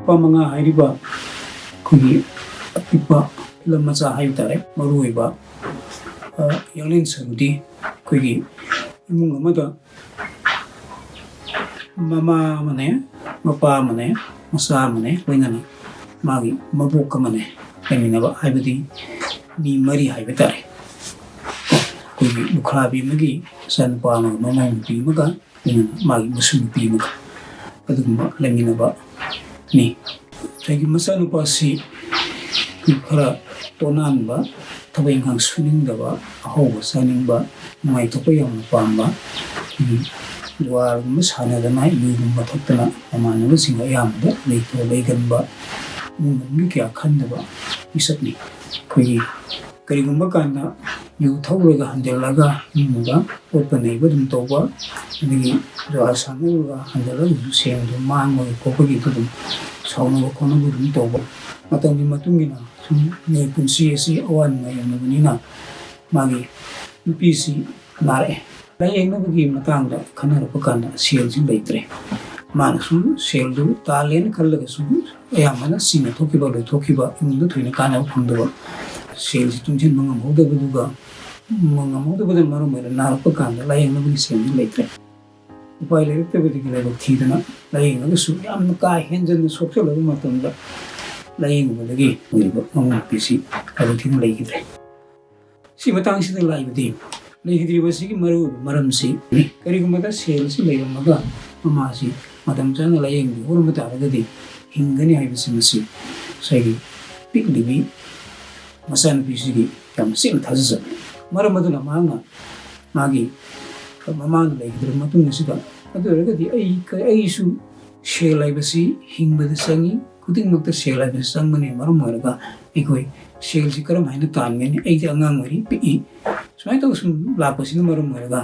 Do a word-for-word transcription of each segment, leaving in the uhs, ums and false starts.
ꯅꯨꯄꯥ ꯃꯉꯥ ꯍꯥꯏꯔꯤꯕ ꯑꯩꯈꯣꯏꯒꯤ ꯑꯄꯤꯛꯄ ꯐꯤꯂꯝ ꯃꯆꯥ ꯍꯥꯏꯕ ꯇꯥꯔꯦ, ꯃꯔꯨꯑꯣꯏꯕ, ꯑ, ꯌꯥꯡꯂꯦꯟ ꯁꯔꯨꯗꯤ ꯑꯩꯈꯣꯏꯒꯤ ꯏꯃꯨꯡ ꯑꯃꯗ ꯃꯃꯥ ꯑꯃꯅꯦ, ꯃꯄꯥ ꯑꯃꯅꯦ, ꯃꯆꯥ ꯑꯃꯅꯦ, ꯂꯣꯏꯅꯅ ꯃꯥꯒꯤ ꯃꯕꯣꯛ ꯑꯃꯅꯦ ꯂꯩꯃꯤꯟꯅꯕ, ꯍꯥꯏꯕꯗꯤ ꯃꯤ ꯃꯔꯤ ꯍꯥꯏꯕ ꯇꯥꯔꯦ꯫ ꯑꯩꯈꯣꯏꯒꯤ ꯂꯨꯈ꯭ꯔꯥꯕꯤ ꯑꯃꯒꯤ ꯃꯆꯥꯅꯨꯄꯥ ꯑꯃꯒ, ꯃꯃꯧ ꯅꯨꯄꯤ ꯑꯃꯒ, ꯂꯣꯏꯅꯅ ꯃꯥꯒꯤ ꯃꯁꯨ ꯅꯨꯄꯤ ꯑꯃꯒ, ꯑꯗꯨꯒꯨꯝꯕ ꯂꯩꯃꯤꯟꯅꯕꯅꯤ꯫ ꯉꯁꯥꯏꯒꯤ ꯃꯆꯥꯅꯨꯄꯥꯁꯤ ꯈꯔ ꯇꯣꯅꯥꯟꯕ, ꯊꯕꯛ ꯏꯪꯈꯥꯡ ꯁꯨꯅꯤꯡꯗꯕ, ꯑꯍꯥꯎꯕ ꯆꯥꯅꯤꯡꯕ, ꯅꯨꯡꯉꯥꯏꯊꯣꯛꯄ ꯌꯥꯝꯅ ꯄꯥꯝꯕ, ꯎꯝ, ꯖꯨꯋꯥꯔꯒꯨꯝꯕ ꯁꯥꯟꯅꯗꯅ, ꯌꯨꯒꯨꯝꯕ ꯊꯛꯇꯅ ꯃꯃꯥꯟꯅꯕꯁꯤꯡꯒ ꯑꯌꯥꯝꯕꯗ ꯂꯩꯇꯣ ꯂꯩꯒꯟꯕ, ꯏꯃꯨꯡ ꯃꯅꯨꯡꯒꯤ ꯀꯌꯥ ꯈꯟꯗꯕ ꯃꯤꯁꯛꯅꯤ꯫ ꯑꯩꯈꯣꯏꯒꯤ ꯀꯔꯤꯒꯨꯝꯕ ꯀꯥꯟꯗ ꯌꯨ ꯊꯛꯎꯔꯒ ꯍꯟꯖꯤꯜꯂꯒ ꯏꯃꯨꯡꯗ ꯑꯣꯠꯄ ꯅꯩꯕ ꯑꯗꯨꯝ ꯇꯧꯕ, ꯑꯗꯒꯤ ꯖꯨꯋꯥꯔ ꯁꯥꯟꯅꯔꯨꯔꯒ ꯍꯟꯖꯤꯜꯂꯒꯁꯨ ꯁꯦꯟꯗꯨ ꯃꯥꯡꯕꯒꯤ ꯈꯣꯠꯄꯒꯤꯗꯨ ꯑꯗꯨꯝ ꯁꯥꯎꯅꯕ ꯈꯣꯠꯅꯕ ꯑꯗꯨꯝ ꯇꯧꯕ꯫ ꯃꯇꯝꯒꯤ ꯃꯇꯨꯡ ꯏꯟꯅ ꯁꯨꯝ ꯃꯤꯑꯣꯏ ꯄꯨꯟꯁꯤ ꯑꯁꯤ ꯑꯋꯥ ꯅꯨꯡꯉꯥꯏ ꯌꯥꯝꯂꯕꯅꯤꯅ ꯃꯥꯒꯤ ꯅꯨꯄꯤꯁꯤ ꯅꯥꯔꯛꯑꯦ꯫ ꯂꯥꯌꯦꯡꯅꯕꯒꯤ ꯃꯇꯥꯡꯗ ꯈꯟꯅꯔꯛꯄ ꯀꯥꯟꯗ ꯁꯦꯜꯁꯤ ꯂꯩꯇ꯭ꯔꯦ꯫ ꯃꯥꯅꯁꯨ ꯁꯦꯜꯗꯨ ꯇꯥꯜꯂꯦꯅ ꯈꯜꯂꯒꯁꯨ ꯑꯌꯥꯝꯕꯅ ꯁꯤꯅ ꯊꯣꯛꯈꯤꯕ, ꯂꯣꯏꯊꯣꯛꯈꯤꯕ, ꯏꯃꯨꯡꯗ ꯊꯣꯏꯅ ꯀꯥꯟꯅꯕ ꯐꯪꯗꯕ, ꯁꯦꯜꯁꯤ ꯇꯨꯡꯁꯤꯟꯕ ꯉꯝꯍꯧꯗꯕꯗꯨꯒ, ꯉꯝꯍꯧꯗꯕꯗꯨꯅ ꯃꯔꯝ ꯑꯣꯏꯔꯒ ꯅꯥꯔꯛꯄ ꯀꯥꯟꯗ ꯂꯥꯌꯦꯡꯅꯕꯒꯤ ꯁꯦꯜꯗꯤ ꯂꯩꯇ꯭ꯔꯦ꯫ ꯎꯄꯥꯏ ꯂꯩꯔꯛꯇꯕꯗꯒꯤ ꯂꯥꯏꯕꯛ ꯊꯤꯗꯅ ꯂꯥꯌꯦꯡꯉꯒꯁꯨ ꯌꯥꯝꯅ ꯀꯥ ꯍꯦꯟꯖꯟꯅ ꯁꯣꯛꯆꯜꯂꯕ ꯃꯇꯝꯗ ꯂꯥꯌꯦꯡꯕꯗꯒꯤ ꯑꯣꯏꯔꯤꯕ ꯃꯃꯧ ꯅꯨꯄꯤꯁꯤ ꯂꯥꯏꯕꯛ ꯊꯤꯗꯅ ꯂꯩꯈꯤꯗ꯭ꯔꯦ꯫ ꯁꯤ ꯃꯇꯥꯡꯁꯤꯗ ꯂꯥꯛꯏꯕꯗꯤ ꯂꯩꯈꯤꯗ꯭ꯔꯤꯕꯁꯤꯒꯤ ꯃꯔꯨꯑꯣꯏꯕ ꯃꯔꯝꯁꯤ, ꯀꯔꯤꯒꯨꯝꯕꯗ ꯁꯦꯜꯁꯤ ꯂꯩꯔꯝꯃꯒ ꯃꯃꯥꯁꯤ ꯃꯇꯝ ꯆꯥꯅ ꯂꯥꯌꯦꯡꯕꯤꯍꯧꯔꯝꯕ ꯇꯥꯔꯒꯗꯤ ꯍꯤꯡꯒꯅꯤ ꯍꯥꯏꯕꯁꯤ ꯃꯁꯤ ꯉꯁꯥꯏꯒꯤ ꯄꯤꯛꯂꯤꯕꯤ ꯃꯆꯥꯅꯨꯄꯤꯁꯤꯒꯤ ꯌꯥꯝꯅ ꯆꯦꯠꯅ ꯊꯥꯖꯖꯕꯅꯤ꯫ ꯃꯔꯝ ꯑꯗꯨꯅ ꯃꯍꯥꯛꯅ ꯃꯥꯒꯤ ꯃꯃꯥꯅ ꯂꯩꯈꯤꯗ꯭ꯔꯕ ꯃꯇꯨꯡ ꯑꯁꯤꯗ, ꯑꯗꯨ ꯑꯣꯏꯔꯒꯗꯤ ꯑꯩ, ꯑꯩꯁꯨ ꯁꯦꯜ ꯍꯥꯏꯕꯁꯤ ꯍꯤꯡꯕꯗ ꯆꯪꯉꯤ, ꯈꯨꯗꯤꯡꯃꯛꯇ ꯁꯦꯜ ꯍꯥꯏꯕꯁꯤ ꯆꯪꯕꯅ ꯃꯔꯝ ꯑꯣꯏꯔꯒ ꯑꯩꯈꯣꯏ ꯁꯦꯜꯁꯤ ꯀꯔꯝ ꯍꯥꯏꯅ ꯇꯥꯟꯒꯅꯤ? ꯑꯩꯗꯤ ꯑꯉꯥꯡ ꯑꯣꯏꯔꯤ, ꯄꯤꯛꯏ, ꯁꯨꯃꯥꯏꯅ ꯇꯧ ꯁꯨꯝ ꯂꯥꯛꯄꯁꯤꯅ ꯃꯔꯝ ꯑꯣꯏꯔꯒ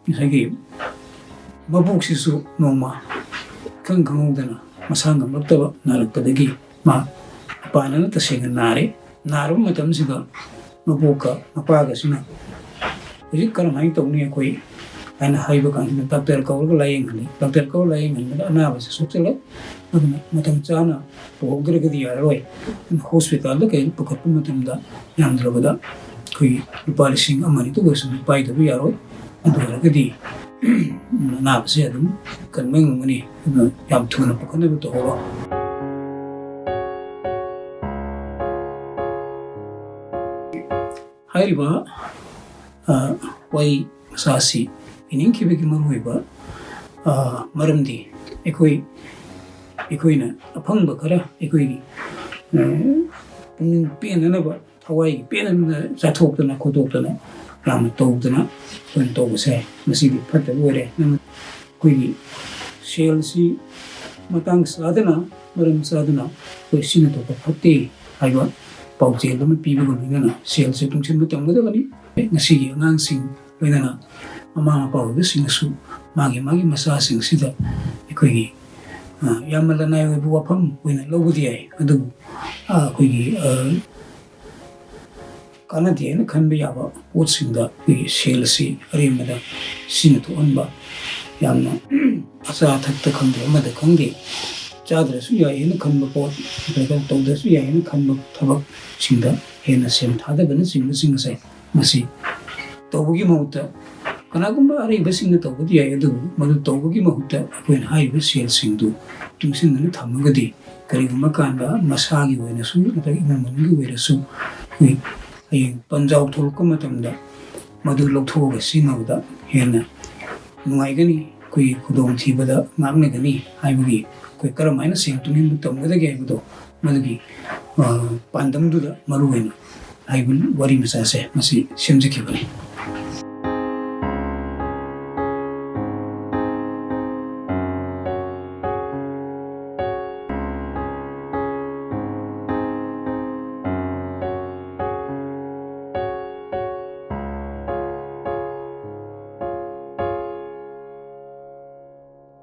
ꯉꯁꯥꯏꯒꯤ ꯃꯕꯣꯛꯁꯤꯁꯨ ꯅꯣꯡꯃ ꯏꯈꯪ ꯈꯪꯍꯧꯗꯅ ꯃꯁꯥ ꯉꯝꯂꯛꯇꯕ ꯅꯥꯔꯛꯄꯗꯒꯤ ꯃꯥ ꯃꯄꯥꯟꯅꯅ ꯇꯁꯦꯡꯅ ꯅꯥꯔꯦ꯫ ꯅꯥꯔꯕ ꯃꯇꯝꯁꯤꯗ ꯃꯕꯣꯛꯀ ꯃꯄꯥꯒꯁꯤꯅ ꯍꯧꯖꯤꯛ ꯀꯔꯝꯍꯥꯏꯅ ꯇꯧꯅꯤ? ꯑꯩꯈꯣꯏ ꯍꯥꯏꯅ ꯍꯥꯏꯕ ꯀꯥꯟꯁꯤꯗ ꯗꯥꯛꯇꯔ ꯀꯧꯔꯒ ꯂꯥꯏꯌꯦꯡꯍꯜꯂꯤ꯫ ꯗꯥꯛꯇꯔ ꯀꯧꯔ ꯂꯥꯏꯌꯦꯡꯍꯟꯕꯗ ꯑꯅꯥꯕꯁꯤ ꯁꯣꯛꯆꯜꯂꯦ꯫ ꯑꯗꯨꯅ ꯃꯇꯝ ꯆꯥꯅ ꯄꯨꯍꯧꯗ꯭ꯔꯒꯗꯤ ꯌꯥꯔꯔꯣꯏ꯫ ꯑꯗꯨꯅ ꯍꯣꯁꯄꯤꯇꯥꯜꯗ ꯀꯩꯗ ꯄꯨꯈꯠꯄ ꯃꯇꯝꯗ ꯌꯥꯝꯗ꯭ꯔꯕꯗ ꯑꯩꯈꯣꯏꯒꯤ ꯂꯨꯄꯥ ꯂꯤꯁꯤꯡ ꯑꯃ ꯑꯅꯤꯇ ꯑꯣꯏꯔꯁꯨ ꯄꯥꯏꯗꯕ ꯌꯥꯔꯣꯏ꯫ ꯑꯗꯨ ꯑꯣꯏꯔꯒꯗꯤ ꯑꯅꯥꯕꯁꯦ ꯑꯗꯨꯝ ꯀꯟꯕ ꯉꯝꯒꯅꯤ꯫ ꯑꯗꯨꯅ ꯌꯥꯝ ꯊꯨꯅ ꯄꯨꯈꯠꯅꯕ ꯇꯧꯍꯧꯔꯣ꯫ ꯍꯥꯏꯔꯤꯕ, ꯑ, ꯋꯥꯔꯤ ꯃꯆꯥ ꯑꯁꯤ ꯏꯅꯤꯡꯈꯤꯕꯒꯤ ꯃꯔꯨꯑꯣꯏꯕ, ꯑ, ꯃꯔꯝꯗꯤ ꯑꯩꯈꯣꯏ, ꯑꯩꯈꯣꯏꯅ ꯑꯐꯪꯕ ꯈꯔ ꯑꯩꯈꯣꯏꯒꯤ, ꯑ, ꯄꯨꯛꯅꯤꯡ ꯄꯦꯟꯅꯅꯕ, ꯊꯋꯥꯏꯒꯤ ꯄꯦꯟꯅꯅ ꯆꯥꯊꯣꯛꯇꯅ ꯈꯣꯠꯇꯣꯛꯇꯅ ꯌꯥꯝꯅ ꯇꯧꯗꯅ ꯑꯩꯈꯣꯏꯅ ꯇꯧꯕꯁꯦ ꯃꯁꯤꯗꯤ ꯐꯠꯇꯕ ꯑꯣꯏꯔꯦ꯫ ꯅꯪ ꯑꯩꯈꯣꯏꯒꯤ ꯁꯦꯜꯁꯤ ꯃꯇꯥꯡ ꯆꯥꯗꯅ, ꯃꯔꯝ ꯆꯥꯗꯅ ꯑꯩꯈꯣꯏ ꯁꯤꯖꯤꯟꯅꯊꯣꯛꯄ ꯐꯠꯇꯦ ꯍꯥꯏꯕ ꯄꯥꯎꯖꯦꯜ ꯑꯃ ꯄꯤꯕꯒ ꯂꯣꯏꯅꯅ ꯁꯦꯜꯁꯦ ꯇꯨꯡꯁꯤꯟꯕ ꯇꯝꯒꯗꯕꯅꯤ꯫ ꯉꯁꯤꯒꯤ ꯑꯉꯥꯡꯁꯤꯡ ꯂꯣꯏꯅꯅ ꯃꯃꯥ ꯃꯄꯥ ꯑꯣꯏꯕꯁꯤꯡꯅꯁꯨ ꯃꯥꯒꯤ ꯃꯥꯒꯤ ꯃꯆꯥꯁꯤꯡꯁꯤꯗ ꯑꯩꯈꯣꯏꯒꯤ, ꯑ, ꯌꯥꯝꯅ ꯂꯅꯥꯏ ꯑꯣꯏꯕ ꯋꯥꯐꯝ ꯑꯣꯏꯅ ꯂꯧꯕꯗꯤ ꯌꯥꯏ, ꯑꯗꯨꯕꯨ, ꯑ, ꯑꯩꯈꯣꯏꯒꯤ, ꯑ, ꯀꯥꯟꯅꯗꯦ ꯍꯥꯏꯅ ꯈꯟꯕ ꯌꯥꯕ ꯄꯣꯠꯁꯤꯡꯗ ꯑꯩꯈꯣꯏꯒꯤ ꯁꯦꯜ ꯑꯁꯤ ꯑꯔꯦꯝꯕꯗ ꯁꯤꯖꯤꯟꯅꯊꯣꯛꯍꯟꯕ, ꯌꯥꯝꯅ ꯑꯆꯥ ꯑꯊꯛꯇ ꯈꯪꯗꯦ, ꯑꯃꯗ ꯈꯪꯗꯦ, ꯆꯥꯗ꯭ꯔꯁꯨ ꯌꯥꯏ ꯍꯥꯏꯅ ꯈꯟꯕ ꯄꯣꯠ ꯅꯠꯇ꯭ꯔꯒ ꯇꯧꯗ꯭ꯔꯁꯨ ꯌꯥꯏ ꯍꯥꯏꯅ ꯈꯟꯕ ꯊꯕꯛꯁꯤꯡꯗ ꯍꯦꯟꯅ ꯁꯦꯜ ꯊꯥꯗꯕꯅꯆꯤꯡꯕꯁꯤꯡ ꯑꯁꯦ, ꯃꯁꯤ ꯇꯧꯕꯒꯤ ꯃꯍꯨꯠꯇ ꯀꯅꯥꯒꯨꯝꯕ ꯑꯔꯩꯕꯁꯤꯡꯅ ꯇꯧꯕꯗꯤ ꯌꯥꯏ, ꯑꯗꯨꯕꯨ ꯃꯗꯨ ꯇꯧꯕꯒꯤ ꯃꯍꯨꯠꯇ ꯑꯩꯈꯣꯏꯅ ꯍꯥꯏꯔꯤꯕ ꯁꯦꯜꯁꯤꯡꯗꯨ ꯇꯨꯡꯁꯤꯟꯗꯨꯅ ꯊꯝꯃꯒꯗꯤ ꯀꯔꯤꯒꯨꯝꯕ ꯀꯥꯟꯗ ꯃꯁꯥꯒꯤ ꯑꯣꯏꯅꯁꯨ ꯅꯠꯇ꯭ꯔꯒ ꯏꯃꯨꯡ ꯃꯅꯨꯡꯒꯤ ꯑꯣꯏꯔꯁꯨ ꯑꯩꯈꯣꯏ ꯍꯌꯦꯡ ꯄꯟꯖꯥꯎ ꯊꯣꯛꯂꯛꯄ ꯃꯇꯝꯗ ꯃꯗꯨ ꯂꯧꯊꯣꯛꯑꯒ ꯁꯤꯖꯤꯟꯅꯕꯗ ꯍꯦꯟꯅ ꯅꯨꯡꯉꯥꯏꯒꯅꯤ, ꯑꯩꯈꯣꯏꯒꯤ ꯈꯨꯗꯣꯡꯊꯤꯕꯗ ꯉꯥꯛꯅꯒꯅꯤ ꯍꯥꯏꯕꯒꯤ ꯑꯩꯈꯣꯏ ꯀꯔꯝ ꯍꯥꯏꯅ ꯁꯦꯜ ꯇꯨꯡꯁꯤꯟꯕ ꯇꯝꯒꯗꯒꯦ ꯍꯥꯏꯕꯗꯣ ꯃꯗꯨꯒꯤ, ꯑ, ꯄꯥꯟꯗꯝꯗꯨꯗ ꯃꯔꯨꯑꯣꯏꯅ ꯍꯥꯏꯕ ꯋꯥꯔꯤ ꯃꯆꯥꯁꯦ ꯃꯁꯤ ꯁꯦꯝꯖꯈꯤꯕꯅꯤ꯫